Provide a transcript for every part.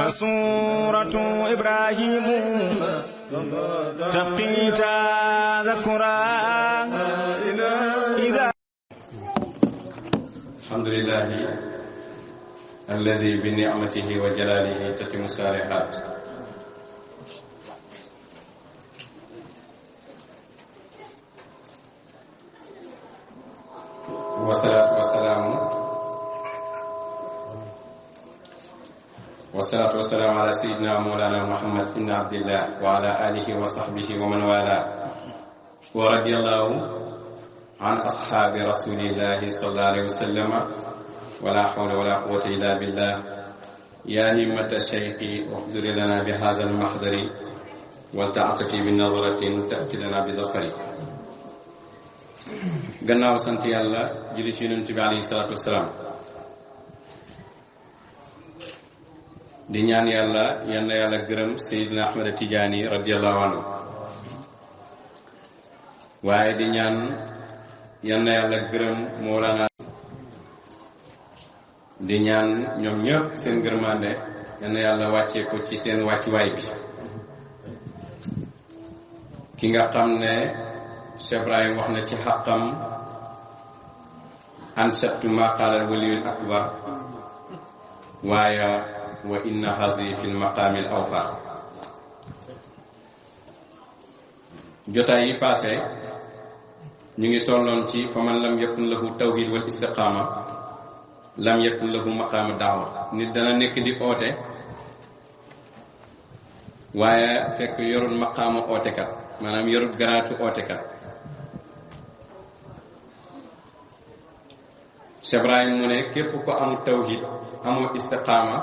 فسورة إبراهيم تبقي تذكرا إذا الحمد لله الذي بنعمته وجلاله تتم الصالحات والصلاة والسلام على سيدنا مولانا محمد بن عبد الله وعلى آله وصحبه ومن والاه ورضي الله عن أصحاب رسول الله صلى الله عليه وسلم ولا حول ولا قوة إلا بالله يا همة الشيخ احضر لنا بهذا المحضر ولتعطفي بنظرة تأتي لنا بظفر gannaaw sant yàlla julli ci yonent bi alayhi salaatu wasalaam di ñaan yàlla yal na yàlla gërëm Seydina Ahmad Tijaani radiyallahu anhu waaye di ñaan yal na yàlla gërëm Mawlana di ñaan ñoom ñëpp seen gërmande yal na yàlla wàccee ko ci seen wàccuwaay bi ki nga xam ne Cheikh Ibrahim wax na ci xaqam ansattu ma qaala waliyul akbar waaye wa inna hazi fi lmaqaami l awfar jotaay yi passé ñu ngi tolloon ci fa man lam yakun lahu tawhid wal istiqaama lam yakun lahu maqaama daawa nit dana nekk di oote waaye fekk yorul maqaama ootekat maanaam yorul garaatu ootekat Cheikh Ibrahim mu ne képp ko amul tawhid amul istiqaama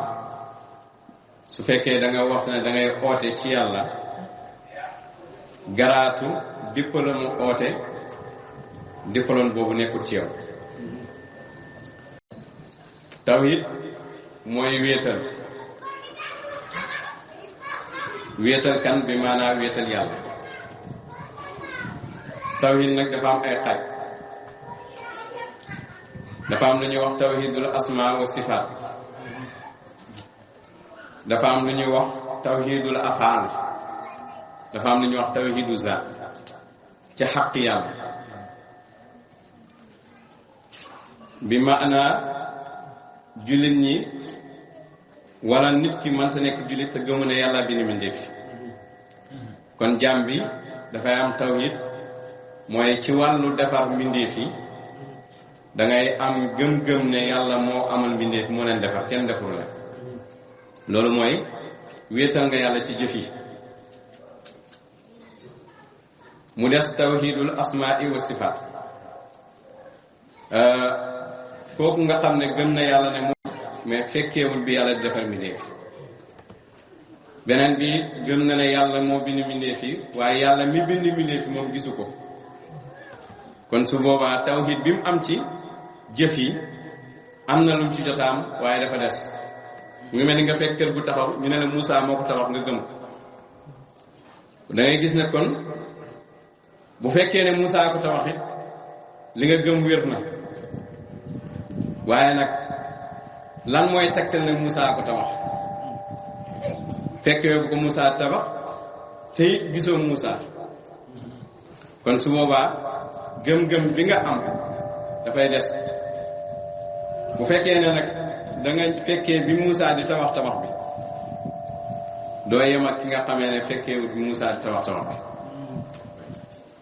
su fekkee da nga wax ne da ngay oote ci yàlla garaatu diplôme mu oote diplôme boobu nekkul ci yow tawhid mooy wéetal kan bi maanaam wéetal yàlla tawhid nag dafa am ay xaaj dafa am lu ñuy wax tawhidul asma wa sifaat dafa am lu ñuy wax tawhidul afaal dafa am lu ñuy wax tawhidu zaat ci xaq yàlla bi maana jullit ñi wala nit ki mënta nekk jullit te gëmu ne yàlla bi ni mbindéef kon jaam bi dafay am tawhid mooy ci wàllu defar mbindéef yi dangay am gëm-gëm ne yàlla moo amal mbindeef moo leen defar kenn deful leen loolu mooy wéetal nga yàlla ci jëf yi mu des tawhidul asmaai wa sifaat kooku nga xam ne gëm na yàlla ne moom mais fekkeewul bi yàlla di defar mbindeef beneen bi gëm na ne yàlla moo bind mbindeef yi waaye yàlla mi bind mbindeef yi moom gisu ko kon su boobaa tawhid bi mu am ci jëf yi am na lu mu ci jot a am waaye dafa des mu ngi mel ni nga fekk kër gu taxaw ñu ne la Moussa moo ko tabax nga gëm ko da ngay gis ne kon bu fekkee ne Moussa ko tabax it li nga gëm wér na waaye nag lan mooy tegtal ne Moussa ko tabax fekkee bu ko Moussa tabax te it gisoo Moussa kon su boobaa gëm-gëm bi nga am dafay des bu fekkee ne nag da nga fekkee bi Moussa di tabax bi doo yem ak ki nga xamee ne fekkee bi Moussa di tabax bi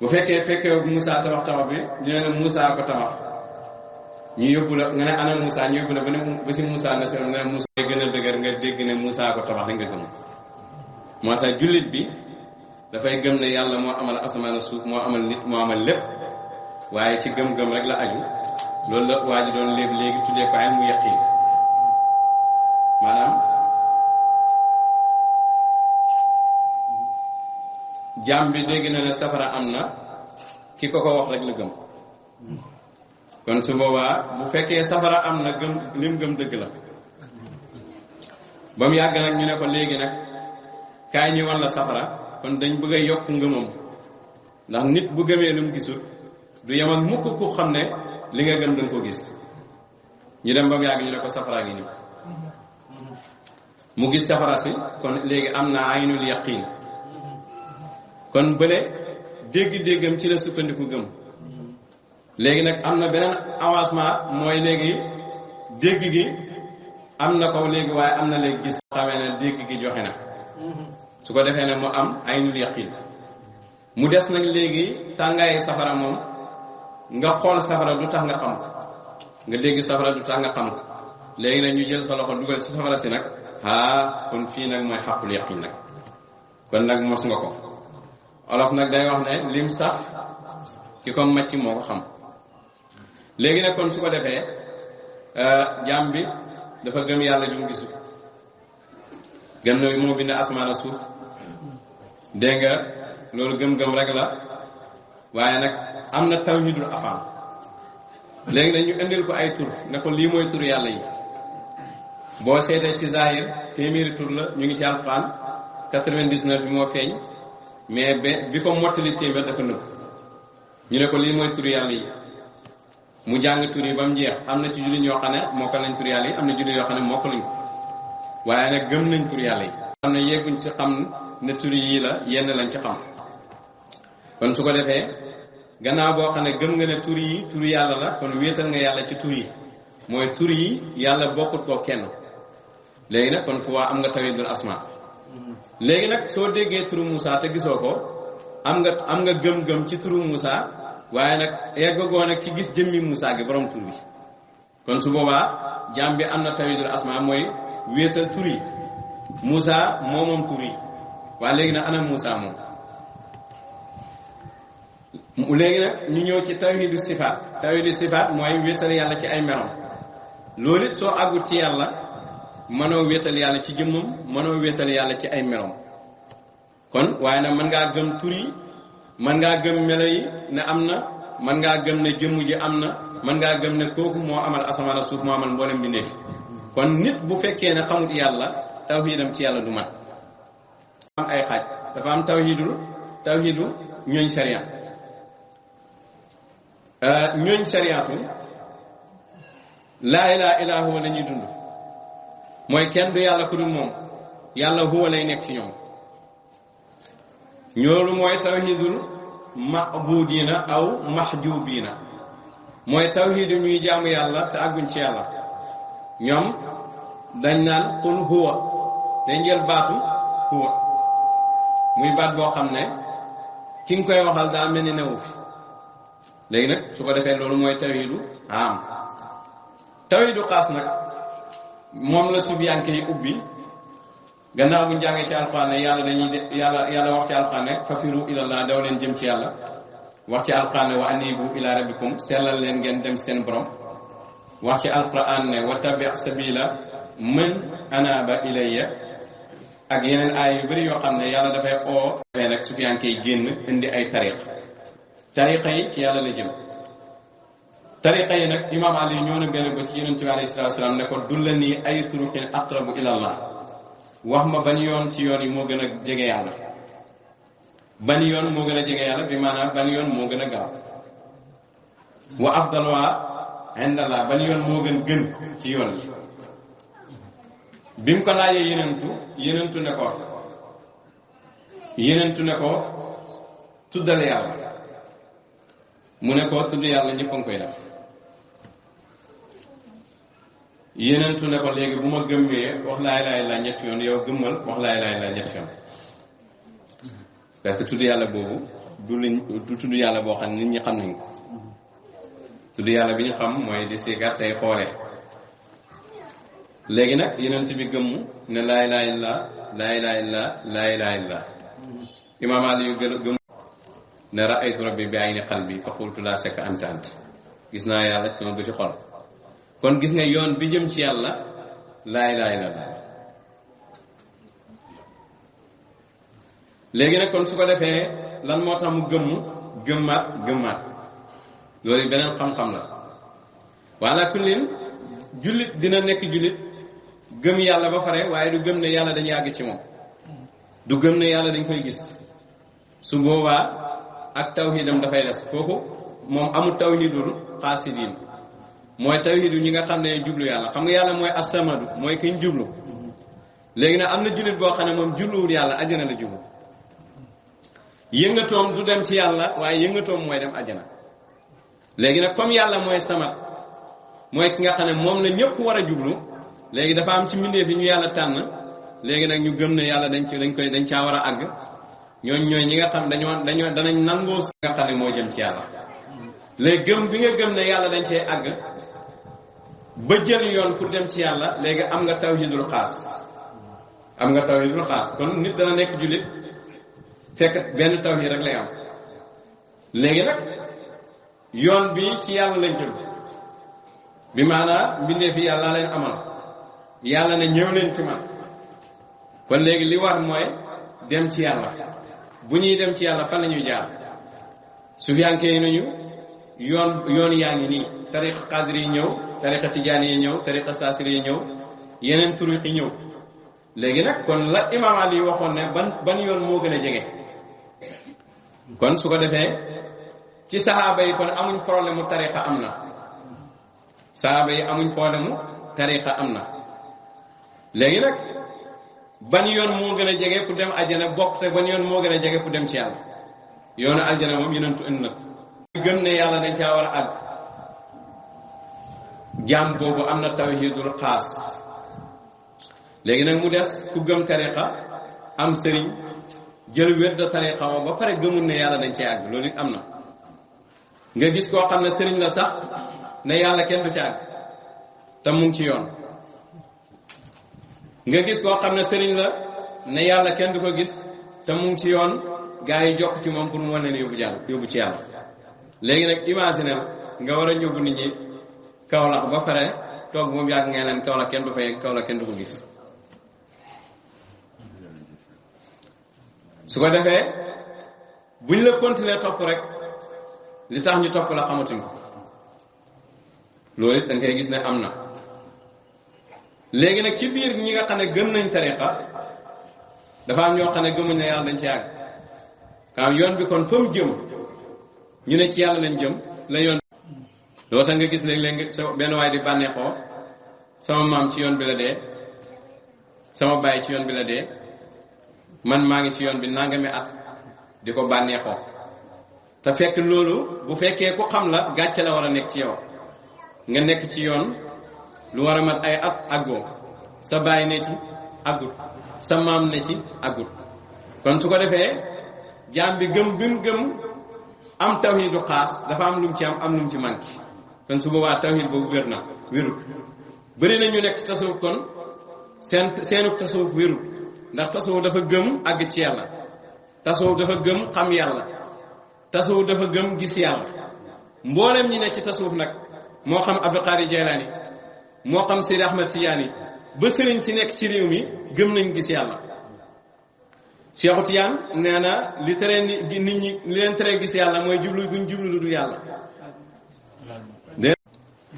bu fekkee bi Moussa tabax bi ñu ne Moussa ko tabax ñu yóbbu la nga ne ana Moussa ñu yóbbu la ba si Moussa na seen nga ne Moussa gën a dëgër nga dégg ne Moussa ko tabax rek nga gëm moo tax jullit bi dafay gëm ne yàlla moo amal asamaan suuf moo amal nit moo amal lépp waaye ci gëm-gëm rek la aju loolu la waa ji doon léegi tuddee ko ay mu yaqin maanaam jaam bi dégg na ne safara am na ki ko wax rek la gëm kon su boobaa bu fekkee safara am na gëm lim gëm dëgg la ba mu yàgg nag ñu ne ko léegi nag kaay ñu wan la safara kon dañ bëgg a yokk ngëmam ndax nit bu gëmee lu mu gisul du yem ak mukk ku xam ne li nga gëm danga ko gis ñu dem ba mu yàgg ñu ne ko safara ngi ñëw mu gis safara si kon léegi am na aynul yaqin kon bële dégg-déggam ci la sukkandiku gëm léegi nag am na beneen avancement mooy léegi dégg gi am na ko léegi waaye am na léegi gis xamee ne dégg gi joxe na su ko defee nag mu am aynul yaqin mu des nag léegi tàngaayi safara moom nga xool safara du tax nga xam ko nga dégg safara du tax nga xam ko léegi nag ñu jël sa loxo dugal ci safara si nag kon fii nag mooy xaqul yaqin nag kon nag mos nga ko olof nag day wax ne lim saf ki ko macc moo ko xam léegi nag kon su ko defee jaam bi dafa gëm yàlla ju mu gisu gëm na moo bind asmaan suuf dégg nga loolu gëm-gëm rek la waaye nag am na tawhidul afaan léegi nag ñu indil ko ay tur ne ko lii mooy tur yàlla yi boo seetee ci zahir téeméeri tur la ñu ngi ci alquran 99 bi moo feeñ mais bi ko mottali téeméer dafa nëbb ñu ne ko lii mooy tur yàlla yi mu jàng tur yi ba mu jeex am na ci julli ñoo xam ne mokkal nañ tur yàlla yi am na julli yoo xam ne mokkal nañ ko waaye nag gëm nañ tur yàlla yi xam ne yegguñ ci xam ne tur yii la yenn lañ ci xam kon su ko defee gannaaw boo xam ne gëm nga ne tur yi tur yàlla la kon wéetal nga yàlla ci tur yi mooy tur yi yàlla bokkut koo kenn léegi nag kon fu waa am nga tawhidul asma léegi nag soo déggee turu Moussa te gisoo ko am nga gëm-gëm ci turu Moussa waaye nag yeggagoo nag ci gis jëmmi Moussa gi borom tur bi kon su boobaa jaam bi am na tawhidul asma mooy wéetal tur yi Moussa moom tur yi waaye léegi nag ana Moussa moom léegi nag ñu ñëw ci tawhidu sifaat mooy wéetal yàlla ci ay merom loolu it soo àggut ci yàlla mënoo wéetal yàlla ci jëmmam mënoo wéetal yàlla ci ay merom kon waaye nag mën ngaa gëm tur yi mën ngaa gëm melo yi ne am na mën ngaa gëm ne jëmm ji am na mën ngaa gëm ne kooku moo amal asamaan suuf moo amal mboolem mbindeef kon nit bu fekkee ne xamut yàlla tawhidam ci yàlla du mat am ay xaaj dafa am tawhidu ñooñ sharia ñooñ shariatu laa ilaaha illaa huwa la ñuy dund mooy kenn du yàlla ku dul moom yàlla huwa lay nekk ci ñoom ñoolu mooy tawhidul ma'budiina aw mahjubiina mooy tawhidu ñuy jaamu yàlla te àgguñ ci yàlla ñoom dañ naan qul huwa dañ jël baatu huwa muy baat boo xam ne ki nga koy waxal daa mel ni newu fi léegi nag su ko defee loolu mooy tawhidu am tawhidu xaas nag moom la sufiyanke yi ubbi gannaaw bu ñu jàngee ci alxuraan ne yàlla wax ci alxuraan ne fafiru ilallah daw leen jëm ci yàlla wax ci alxuraan ne wa anibu ila rabbikum sellal leen ngeen dem seen borom wax ci alxuraan ne wa tabi sabila man anaba ilayya ak yeneen aay yu bëri yoo xam ne yàlla dafay oo fee nag sufiyanke yi génn indi ay tariqa yi ci yàlla la jëm tariqa yi nag imaam Ali ñoo na benn bés ci yonent bi alayhi salaatu salaam ne ko dulla nii ay turuqin aqrabu ilallah wax ma ban yoon ci yoon yi moo gën a jege yàlla ban yoon moo gën a jege yàlla bi maanaam ban yoon moo gën a gaaw wa afdaluha indallah ban yoon moo gën ci yoon yi bi mu ko laajee yenentu ne ko tuddal yàlla mu ne ko tudd yàlla ñëpp a ngi koy def yenentu ne ko léegi bu ma gëmmee wax laa ilaaha illallaah ñetti yoon yow gëmmal wax laa ilaaha illallaah ñetti yoon parce que tudd yàlla boobu du tudd yàlla boo xam ne nit ñi xam nañ ko tudd yàlla bi ñu xam mooy di sigar tey xoolee léegi nag yenent bi gëmm ne laa ilaaha illallaah laa ilaaha illallaah laa ilaaha illallaah imaam Ali yu gëm ne ra'aytu rabbi bi ayni qalbi fa qultu laa shakka anta gis naa yàlla sama bëti xol kon gis nga yoon bi jëm ci yàlla laa ilaaha illallaah léegi nag kon su ko defee lan moo tax mu gëmmaat loolu beneen xam-xam la wala kullin jullit dina nekk jullit gëm yàlla ba pare waaye du gëm ne yàlla dañuy àgg ci moom du gëm ne yàlla dañ koy gis su boobaa ak tawhidam dafay des kooku moom amul tawhidul xaasidiin mooy tawhidu ñi nga xam ne jublu yàlla xam nga yàlla mooy as-samadu mooy kiñ jublu léegi nag am na jullit boo xam ne moom jubluwul yàlla àjjana la jublu yëngatoom du dem ci yàlla waaye yëngatoom mooy dem àjjana léegi nag comme yàlla mooy samat mooy ki nga xam ne moom la ñëpp war a jublu léegi dafa am ci mbindeef yi ñu yàlla tànn léegi nag ñu gëm ne yàlla dañ caa war a àgg ñooy ñi nga xam danañ nangoo si nga xam ne moo jëm ci yàlla léegi gëm bi nga gëm ne yàlla dañ cee àgg ba jël yoon pour dem ci yàlla léegi am nga tawhidul xaas kon nit dana nekk jullit fekk benn tawhid rek lay am léegi nag yoon bi ci yàlla lañ jëm bi maanaam mbindee fi yàlla leen amal yàlla ne ñëw leen ci man kon léegi li war mooy dem ci yàlla bu ñuy dem ci yàlla fan la ñuy jaar sufiyanke yi nañu yoon yaa ngi nii tariqa qadri yi ñëw tariqa tijaani yi ñëw tariqa saasiri yi ñëw yeneen turuq yi ñëw léegi nag kon la imam Ali waxoon ne ban yoon moo gën a jege kon su ko defee ci sahaaba yi kon amuñ problème mu tariqa am na sahaaba yi amuñ problème mu tariqa am na léegi nag ban yoon moo gën a jege pour dem aljana bokk te ban yoon moo gën a jege pour dem ci yàlla yoonu aljana moom yenentu indi na gëm ne yàlla dañ caa war a àgg jaam boobu am na tawhidul xaas léegi nag mu des ku gëm tariqa am sëriñ jël wér de tariqa moom ba pare gëmul ne yàlla dañ cee àgg loolu it am na nga gis koo xam ne sëriñ la sax ne yàlla kenn du ci àgg te mu ngi ci yoon nga gis koo xam ne sëriñ la ne yàlla kenn du ko gis te mu ngi ci yoon gaa yi jokk ci moom pour mu wane ne yóbbu ci yàlla léegi nag imaginer nga war a yóbbu nit ñi Kaolack ba pare toog moom yàgg ngay leen Kaolack kenn du fa yegg Kaolack kenn du ko gis su ko defee buñ la continuer topp rek li tax ñu topp la xamatuñ ko loolu it da ngay gis ne am na léegi nag ci biir ñi nga xam ne gëm nañ tariqa dafa am ñoo xam ne gëmuñ ne yàlla dañ ci àgg kaam yoon bi kon fa mu jëm ñu ne ci yàlla lañ jëm la yoon loo tax nga gis léeg-léeg sa benn waay di bànneexoo sama maam ci yoon bi la dee sama baay ci yoon bi la dee man maa ngi ci yoon bi nangami at di ko bànneexoo te fekk loolu bu fekkee ku xam la gàcce la war a nekk ci yow nga nekk ci yoon lu war a mat ay at àggoo sa baay ne ci àggut sa maam ne ci àggut kon su ko defee jaam bi gëm bi mu gëm am tawhidu xaas dafa am lu mu ci am lu mu ci manqué kon su boobaa tawhid boobu wérut bëri na ñu nekk ci tasawuf kon seenu tasawuf wérut ndax tasawuf dafa gëm àgg ci yàlla tasawuf dafa gëm xam yàlla tasawuf dafa gëm gis yàlla mboolem ñi ne ci tasawuf nag moo xam Abdul Qadir Jaylaani moo xam Seydi Ahmad Tijaani ba sëriñ si nekk ci réew mi gëm nañ gis yàlla Cheikhu Tijaan nee na li tere nit ñi li leen tere gis yàlla mooy jublu guñ jublu lu dul yàlla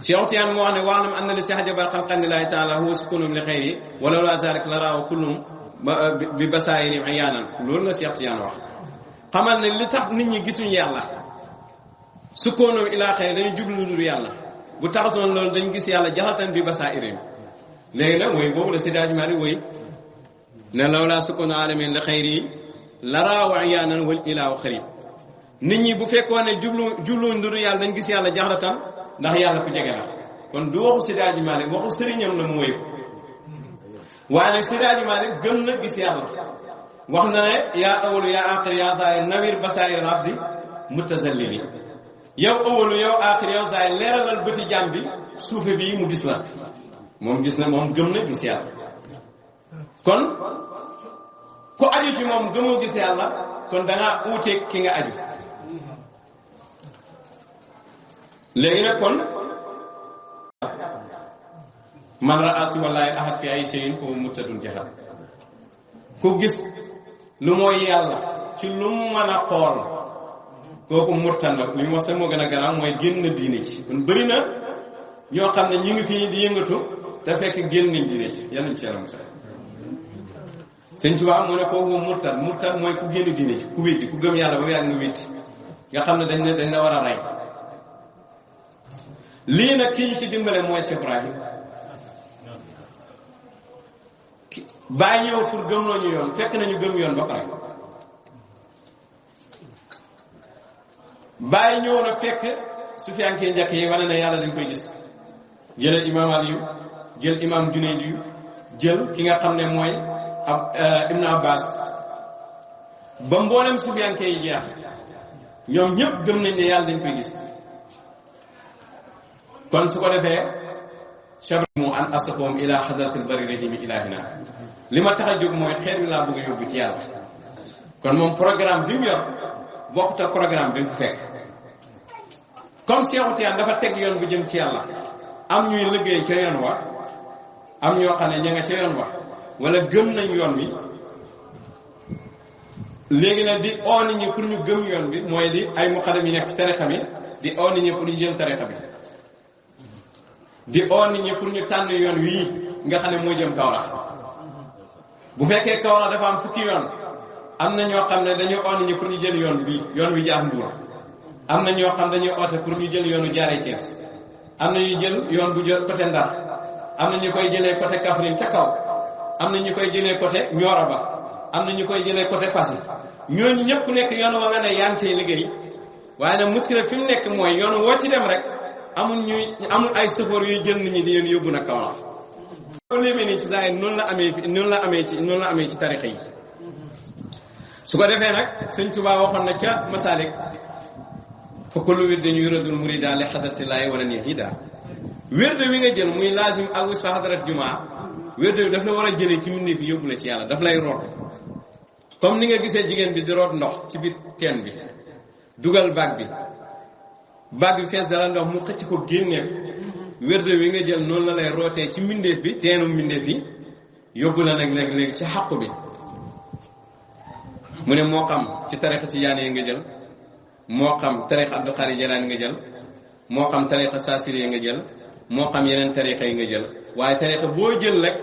Cheikhu Tijaan moo wax ne waalam anna li si xajabal xalqan lillahi taala huwa sukunum li xayri wala la zalik la raaw kullum bi basaayiri ayaanan loolu la Cheikh Tijaan wax xamal ne li tax nit ñi gisuñ yàlla sukunum ilaa xayri dañu jublu lu dul yàlla bu taxatoon loolu dañ gis yàlla jaxatan bi basaayiri léegi nag mooy boobu la Seydi Hadji Malick woy ne lawlaa sukkoon alamin la xayri la raaw ayaanan wal ilaahu xarib nit ñi bu fekkoon ne jubluñ lu dul yàlla dañ gis yàlla jaxatan ndax yàlla ku jege la kon du waxu Seydi Hadji Malick waxu sëriñam la mu woy ko waaye nag Seydi Hadji Malick gëm na gis yàlla wax na ne yaa awalu yaa aaxir yaa zaahir nawir basaayir abdi mutazallili yow awalu yow aaxir yow zaahir leeralal bëti jàmm bi suufe bii mu gis la moom gis na moom gëm na gis yàlla kon ku aju ci moom gëmoo gis yàlla kon dangaa uuteeg ki nga aju léegi nag kon man raasi wallaahi ahad fi ay shay'in fa murtadun jahal ku gis lu mooy yàlla ci lu mu mën a xool kooku murtad la li mu wax sax moo gën a garaaw mooy génn diine ci kon bëri na ñoo xam ne ñu ngi fii di yëngatu te fekk génn nañ diine ci yal nañ ci yaram sax Sëñ Tuubaa mu ne kooku murtad mooy ku génn diine ci ku weddi ku gëm yàlla ba mu yàgg nga weddi nga xam ne dañ la war a rey lii nag kii ñu ci dimbale mooy Cheikh Ibrahim bàyyi ñëw pour gëmloo ñu yoon fekk nañu gëm yoon ba pare bàyyi ñëw na fekk sufiyankee njëkk yi wane na yàlla dañ koy gis jëlal imam Aliyu jël imam Junayd yu jël ki nga xam ne mooy Ibn Abbas ba mboolem sufiyankee yi jeex ñoom ñëpp gëm nañ ne yàlla dañ koy gis kon su ko defee shabamu an asaqoom ila hadratil bari rahimi ilahina li ma tax a jóg mooy xeer wi laa bëgg a yóbbu ci yàlla kon moom programme bi mu yor bokkut ak programme bi mu fekk comme Cheikh Tiyaan dafa teg yoon bu jëm ci yàlla am ñuy liggéey ca yoon wa am ñoo xam ne ña nga ca yoon wa wala gëm nañ yoon wi léegi nag di oo nit ñi pour ñu gëm yoon bi mooy di ay muqaddam yi nekk ci tarixa bi di oo nit ñi pour ñu jël tarixa bi di oo nit ñi pour ñu tànn yoon wii nga xam ne moo jëm Kaolack bu fekkee Kaolack dafa am fukki yoon am na ñoo xam ne dañuy oo nit ñi pour ñu jël yoon bii yoon wi jaar Mbuur am na ñoo xam dañuy oote pour ñu jël yoonu jaaree Thiès am na ñuy jël yoon bu jël côté Ndar am na ñu koy jëlee côté Kaffrine ca kaw am na ñu koy jëlee côté Nioro ba am na ñu koy jëlee côté Passy ñooñu ñëpp ku nekk yoon wa nga ne yaa ngi ciy liggéey waaye nag muskila fi mu nekk mooy yoon woo ci dem rek amul ay sëfoor yuy jël nit ñi di leen yóbbu nag Kaolack. loolu léegi nii si saa yi noonu la amee ci tarixa yi su ko defee nag Sëñ Tuubaa waxoon na ca Masalik fa kullu wirdin yuradul murida li hadratillahi walan yahida wérde wi nga jël muy lazim ak wis fa hadrat jumaa wérde wi daf la war a jëlee ci mbindeef yi yóbbu la ci yàlla daf lay root comme ni nga gisee jigéen bi di root ndox ci biir teen bi dugal baag bi fees dala ndox mu xëcc ko génnee wérde wi nga jël noonu la lay rootee ci mbindeef bi teenu mbindeef yi yóbbu la nag léegi ci xàqu bi mu ne moo xam ci tariqa Tijaan yi nga jël moo xam tariqa Abdul Qaadir Jilaani nga jël moo xam tariqa Saasili nga jël moo xam yeneen tariqa yi nga jël waaye tariqa boo jël rek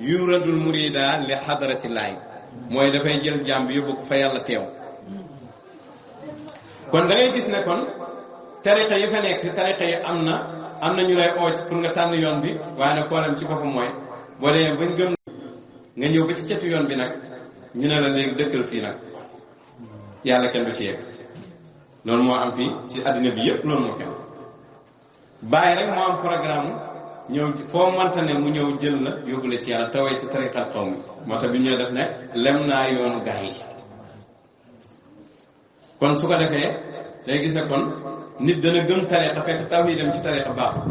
yuradul murida li hadratillahi mooy dafay jël jaam bi yóbbu ko fa yàlla teew kon da ngay gis ne kon tariqa yi fa nekk tariqa yi am na ñu lay oo ci pour nga tànn yoon bi waaye nag problème ci boppam mooy boo demee bañ gëm nga ñëw ba ci cetu yoon bi nag ñu ne la léegi dëkkal fii nag yàlla kenn du ci yegg loolu moo am fii ci àddina bi yëpp loolu moo fi am bàyyi rek moo am programme ñëw foo mënta ne mu ñëw jël la yóbbu la ci yàlla tawee ci tariqal xaw mi moo tax bi ñëw def ne lem naa yoonu gaa yi kon su ko defee day gis ne kon nit dana gëm tariqa fekk taw yi dem ci tariqa baaxul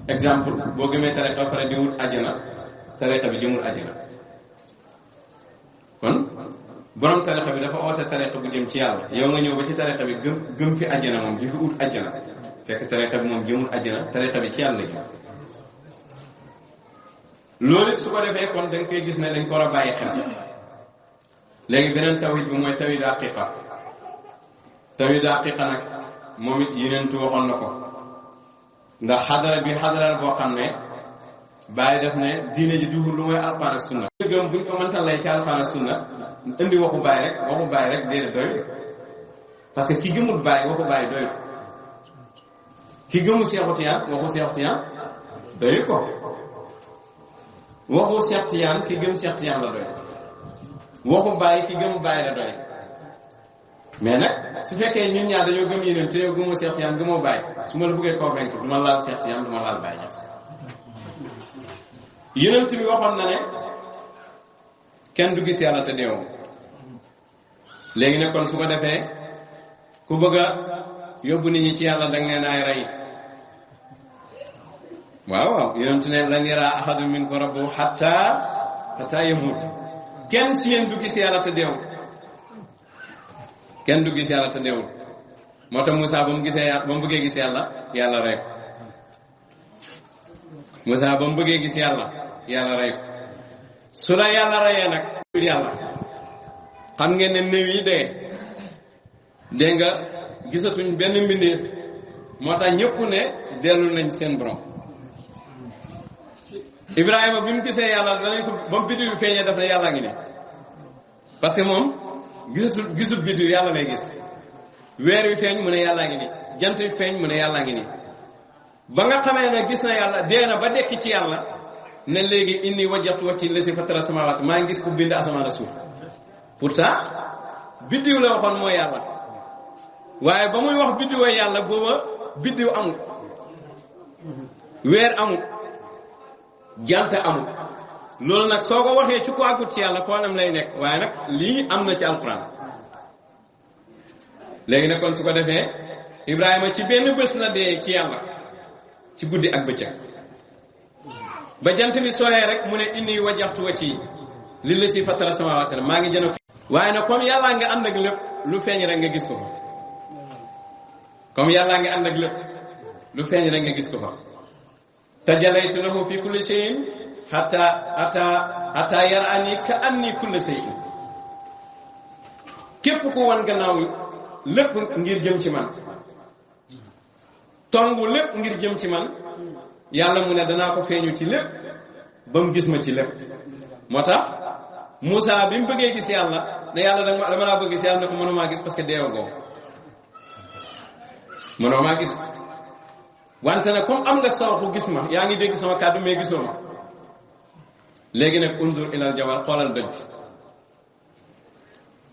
exemple boo gëmee tariqa pare di wut àjjana tariqa bi jëmul àjjana kon borom tariqa bi dafa oote tariqa bu jëm ci yàlla yow nga ñëw ba ci tariqa bi gëm fi àjjana moom di fi ut àjjana fekk tariqa bi moom jëmul àjjana tariqa bi ci yàlla la jëm loolu su ko defee kon da nga koy gis ne dañ ko war a bàyyi xel léegi beneen tawhid bi mooy tawhid aqiqa nag moom it yeneentu waxoon na ko ndax xadara bi xadara boo xam ne bàyyi def ne diine ji duhul lu mooy alxuraan ak sunna gëm buñ ko mënta lay ci alxuraan ak sunna indi waxu bàyyi rek déedéet doy parce que ki gëmul bàyyi waxu bàyyi doy ki gëmul Seexu Tijaan waxu Seexu Tijaan doy ko waxu Seex Tijaan ki gëm Seex Tijaan la doy waxu bàyyi ki gëm bàyyi la doy mais nag su fekkee ñun ñaar dañoo gëm yeneen te yow gëmoo Seex Tijaan gëmoo bàyyi su ma la bëggee convaincre du ma laal Seex Tijaan du ma laal bàyyi ñes yeneen bi waxoon na ne kenn du gis yàlla te deewoo léegi nag kon su ko defee ku bëgg a yóbbu nit ñi ci yàlla danga leen ay rey waaw yonent ne lan yaraa ahadun minkum rabbahu hatta yamut kenn ci yéen du gis yàlla te deewul kenn du gis yàlla te deewul moo tax Moussa ba mu bëggee gis yàlla rey ko Moussa ba mu bëggee gis yàlla rey ko su la yàlla reyee nag yàlla xam ngeen ne néew yi dégg nga gisatuñ benn mbindeef moo tax ñëpp ne dellu nañ seen borom Ibrahima bi mu gisee yàlla danañ ko ba mu biddiw bi feeñee daf ne yàlla ngi ne parce que moom gisul biddiw yàlla lay gis weer wi feeñ mu ne yàllaa ngi ni jant wi feeñ mu ne yàllaa ngi ni ba nga xamee ne gis na yàlla dee na ba dekki ci yàlla ne léegi inni wajjahtu wajhi lillazi fatara samawati maa ngi gis ku bind asamaan ak suuf pourtant biddiw la waxoon mooy yàlla waaye ba muy wax biddiw yàlla booba biddiw amul weer amul jant amul loolu nag soo ko waxee ci ku àggut ci yàlla problème lay nekk waaye nag lii am na ci alquran léegi nag kon su ko defee Ibrahima ci benn bés la dee ci yàlla ci guddi ak bëccëg ba jant bi sooyee rek mu ne inni wajjahtu wajhi lillazi fatara samawati maa ngi jëno waaye nag comme yàllaa nga ànd ak lépp lu feeñ rek nga gis ko fa comme yàllaa nga ànd ak lépp lu feeñ rek nga gis ko fa tajallaytu lahu fi kulli shay'in hatta yarani ka anni kulli shay'in képp ku wan gannaaw lépp ngir jëm ci man tongu lépp ngir jëm ci man yàlla mu ne danaa ko feeñu ci lépp ba mu gis ma ci lépp moo tax Moussa bi mu bëggee gis yàlla ne yàlla dama laa bëgg gis yàlla ne ko mënumaa gis parce que deewagoo mënoo maa gis wante nag comme am nga sawxu gis ma yaa ngi dégg sama kàddu mais gisoo ma léegi nag unzur ilal jabal xoolal doj bi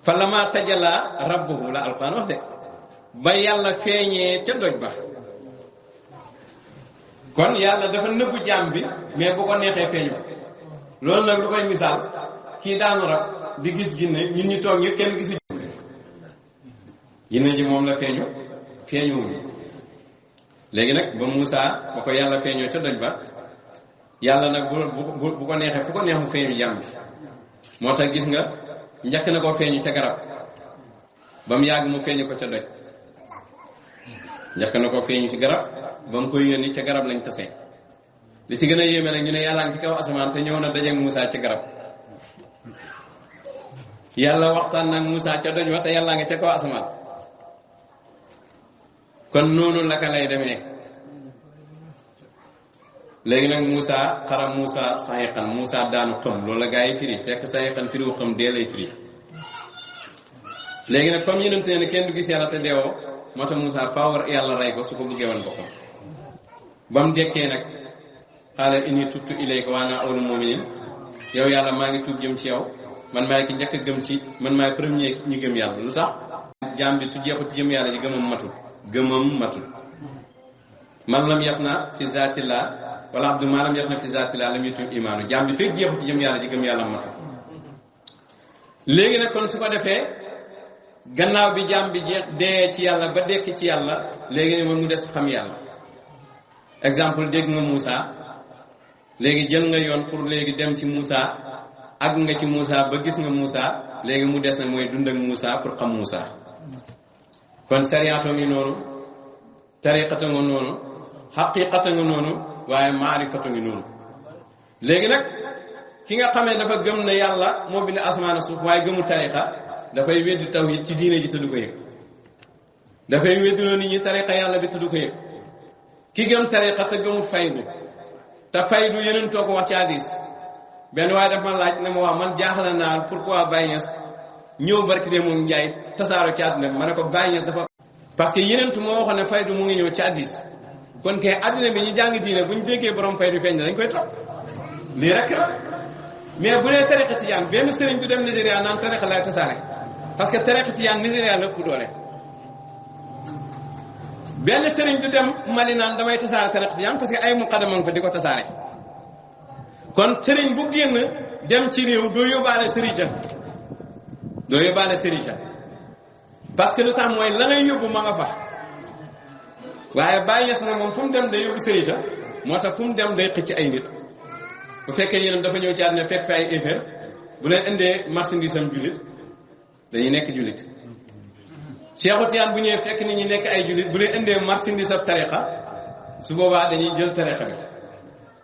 fa lama tajalla rabbuhu la alquran wax de ba yàlla feeñee ca doj ba kon yàlla dafa nëbbu jaam bi mais bu ko neexee feeñu loolu nag lu koy misaal kii daanu rab di gis jinne ñun ñi toog ñu kenn gisu jinne ji moom la feeñuwuñu léegi nag ba Moussa ba ko yàlla feeñoo ca doj ba yàlla nag bu ko neexee fu ko neex mu feeñu jaam bi moo tax gis nga njëkk na ko feeñu ca garab ba mu yàgg mu feeñu ko ca doj njëkk na ko feeñu ci garab ba mu koy yónni ca garab lañ tase li ci gën a yéeme nag ñu ne yàlla ngi ci kaw asamaan te ñëw na dajeeg Moussa ca garab yàlla waxtaan nag Moussa ca doj wa te yàlla nga ca kaw asamaan kon noonu la ka lay demee léegi nag Moussa xara Moussa saxiqan Moussa daanu xam loolu la gaa yi firi fekk saxiqan firiwu xam dee lay firi léegi nag comme yenente ne kenn du gis yàlla te deewoo moo tax Moussa faaw yàlla rey ko su ko bëggee woon boppam ba mu dekkee nag xaala inni tubtu ilayka wa ana awwalul mu'minin yow yàlla maa ngi tuub jëm ci yow man maay ki njëkk a gëm ci man maay premier ñi gëm yàlla lu tax jaam bi su jeexut ci jëm yàlla ji gëmam matul man lam yaf na fi zaatillah wala abdu ma lam yaf na fi zaatillah lam yutim imaanu jaam bi fekk jeexut ci jëm yàlla ji gëm yàlla matul léegi nag kon su ko defee gannaaw bi jaam bi jeex dee ci yàlla ba dekk ci yàlla léegi ne moom mu des xam yàlla exemple dégg nga Moussa léegi jël nga yoon pour léegi dem ci Moussa àgg nga ci Moussa ba gis nga Moussa léegi mu des na mooy dund ak Moussa pour xam Moussa kon sariyaatoo ngi noonu tariqata nga noonu xaqiqata nga noonu waaye maarifatu ngi noonu léegi nag ki nga xamee dafa gëm ne yàlla moo bind asamaan suuf waaye gëmu tariqa dafay weddi tawhid ci diine ji te du ko yëg dafay weddiloo nit ñi tariqa yàlla bi te du ko yëg ki gëm tariqa te gëmul faydu te faydu yeneen too ko wax ci hadis benn waaye daf ma laaj ne ma waaw man jaaxle naa pourquoi Baye Niass ñëw barki de moom njaay tasaaro ci àddina bi ma ne ko Baye Niass dafa parce que yeneen moo waxoon ne faydu mu ngi ñëw ci hadis kon kay àddina bi ñu jàng diine bu ñu déggee borom faydu feeñ dañ koy topp lii rek la mais bu dee tariqa tijaan benn sëriñ du dem Nigéria naan tariqa lay tasaare parce que tariqa tijaan Nigéria la ëpp doole benn sëriñ du dem Mali naan damay tasaare tariqa tijaan parce que ay muqaddam fa di ko tasaare kon sëriñ bu génn dem ci réew doo yóbbaale sëriñ parce que lu tax mooy la ngay yóbbu ma nga fa waaye Baye Niass na moom fu mu dem day yóbbu sëriñ moo tax fu mu dem day xëcc ay nit bu fekkee yéen dafa ñëw ci àddina fekk fi ay effet bu leen indee marchandise am jullit dañuy nekk jullit Cheikhu Tijaan bu ñëwee fekk nit ñi nekk ay jullit bu leen indee marchandise ab tariqa su boobaa dañuy jël tariqa bi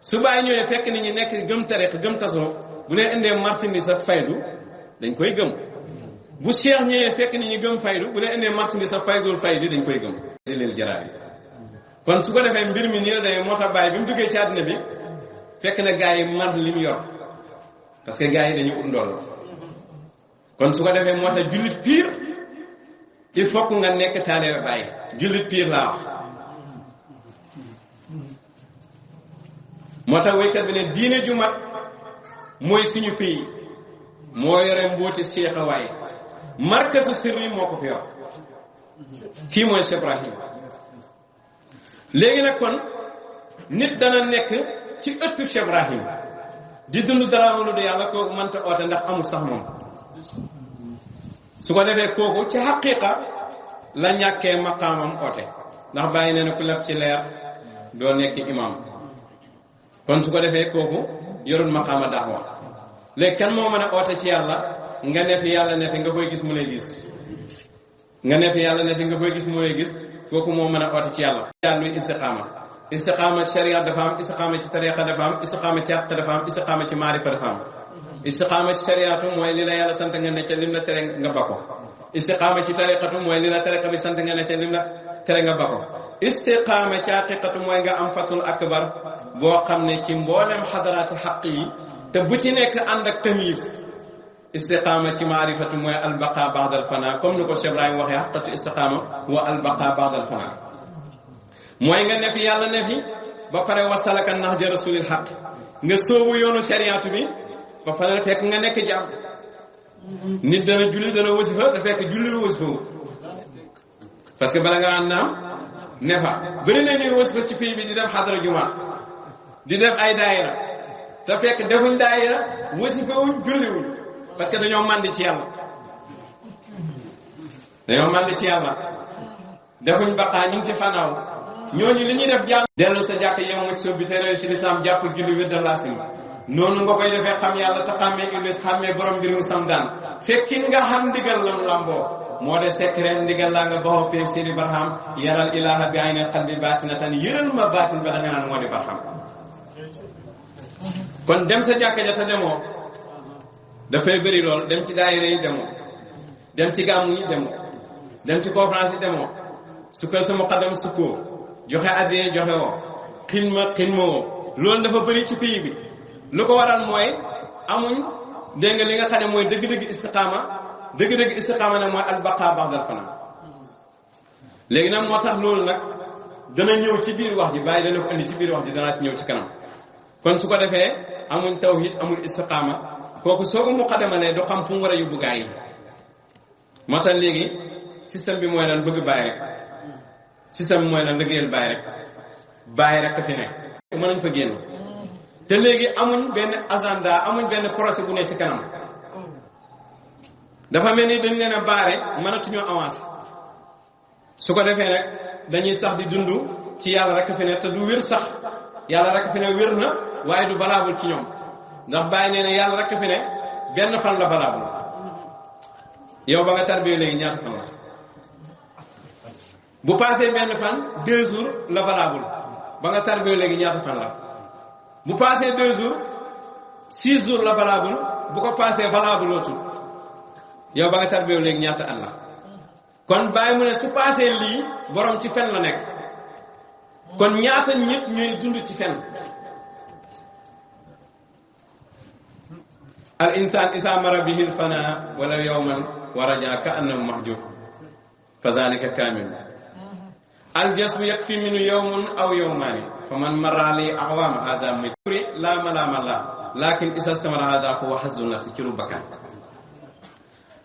su Baay ñëwee fekk nit ñi nekk gëm tariqa gëm tasawuf bu leen indee marchandise ab faydu dañ koy gëm bu Cheikh ñëwee fekk nit ñi gëm faydu bu leen indee marchandise ab faydul faydu dañ koy gëm leen jaraar yi kon su ko defee mbir mi nii la demee moo tax Baay bi mu duggee ci àddina bi fekk na gaa yi mar li mu yor parce que gaa yi dañu ut ndool kon su ko defee moo tax jullit pire il faut que nga nekk taalibe Baay jullit pire laa wax moo tax waykat bi ne diine ju mat mooy suñu pays moo yore mbooti Cheikh waaye markasu sirri moo ko fi yor kii mooy Cheikh Ibrahim léegi nag kon nit dana nekk ci ëttu Cheikh Ibrahim di dund dara lu du yàlla kooku mënta oote ndax amul sax moom su ko defee kooku ci xaqiiqa la ñàkkee maqaamam oote ndax bàyyi nee na ku lab ci leer doo nekk imam kon su ko defee kooku yorul maqaama da'wa léegi kan moo mën a oote ci yàlla nga ne fi yàlla ne fi nga koy gis mu lay gis nga ne fi yàlla ne fi nga koy gis mu lay gis kooku moo mën a oote ci yàlla luy istiqaama sharia dafa am istiqaama ci tariqa dafa am istiqaama ci àq dafa am istiqaama ci maarifa dafa am istiqaama ci shariatu mooy li la yàlla sant nga ne ca lim la tere nga bako istiqaama ci tariqatu mooy li la tariqa bi sant nga ne ca lim la tere nga bako istiqaama ci haqiqatu mooy nga am fatul akbar boo xam ne ci mboolem xadaraati xaq yi te bu ci nekk ànd ak tamyiz istiqaama ci maarifatu mooy albaqa ba'da alfana comme ni ko Cheikh Ibrahim waxee xaqatu istiqaama wa albaqa ba'da alfana mooy nga ne fi yàlla ne fi ba pare wasalaka nahja rasulil xaq nga soobu yoonu shariatu bi ba pare fekk nga nekk jàmm nit dana julli dana wasifa te fekk julli wasifa parce que bala nga naan naam ne fa bëri na ni wasifa ci pays bi di def xadara juma di def ay daayira te fekk defuñ daayira wasifa wuñ julli wuñ parce que dañoo màndi ci yàlla defuñ baqaa ñu ngi ci fanaaw ñooñu li ñuy def jàng dellu sa jàkk yemoo ci soo bi te réew si lislaam jàpp julli wér de laasim noonu nga koy defee xam yàlla te xàmmee iblis xàmmee borom mbir mu sam daan fekki nga xam ndigal lam lamboo moo de secret ndigal laa nga baxoo péeb seeni barham yaral ilaha bi aynil qalbi baatinatan yëral ma baatin ba da nga naan moo di barham kon dem sa jàkka ja te demoo dafay bëri lool dem ci daayira yi demoo dem ci gàmmu yi demoo dem ci conférence yi demoo sukkal sa muqaddam sukkoo joxe addiyee joxe woo xinma woo loolu dafa bëri ci pays bi lu ko waral mooy amuñ dégg nga li nga xam ne mooy dëgg-dëgg istiqaama nag mooy albaqa ba'dal fana léegi nag moo tax loolu nag dana ñëw ci biir wax ji bàyyi dana ko indi ci biir wax ji danaa ci ñëw ci kanam kon su ko defee amuñ tawhid amul istiqaama kooku soo ko muqaddamalee du xam fu mu war a yóbbu gaa yi moo tax léegi système bi mooy lan bëgg bàyyi rek système bi mooy lan liggéeyal bàyyi rek fi nekk mën nañ fa génn te léegi amuñ benn agenda amuñ benn projet bu ne ci kanam dafa mel ni dañ leen a baare mënatuñoo avancer su ko defee nag dañuy sax di dund ci yàlla rek fi ne te du wér sax yàlla rek fi ne wér na waaye du valable ci ñoom ndax bàyyi nee na yàlla rek fi ne benn fan la valable yow ba nga tarbiyee léegi ñaata fan la bu passé benn fan 2 jours la valable ba nga tarbiyee léegi ñaata fan la bu passé 2 jours 6 jours la valable bu ko passé valable lootul yow ba nga tarbiyee léegi ñaata at la kon bàyyi mu ne su passé lii borom ci fen la nekk kon ñaata ñëpp ñooy dund ci fen al insaan isa mara bihi l fana wala yawman wa raja ka annahu mahjub fa zalika kamil al jasbu yakfi minu yawmun aw yawmani fa man marra li aqwam hadha mitri la malama la lakin isa istamara hadha fa huwa hazzu nafsi ci lu bakkan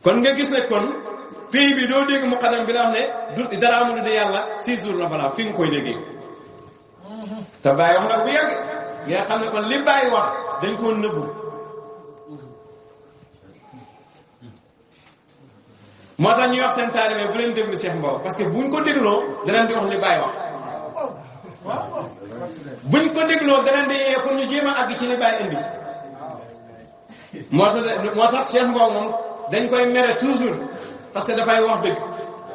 kon nga gis ne kon pays bi doo dégg muqaddam bi la wax ne du dara amul de yàlla 6 jours la balaa fi nga koy déggee te bàyyi wax nag bu yàgg nga xam ne kon li bàyyi wax dañ koo nëbbu moo tax ñuy wax seen taalibe bu leen déglu Cheikh Mbow parce que buñ ko dégloo danañ di wax li bàyyi wax buñ ko dégloo danañ di yee pour ñu jéem a àgg ci li bàyyi indi moo tax Cheikh Mbow moom dañ koy mere toujours parce que dafay wax dëgg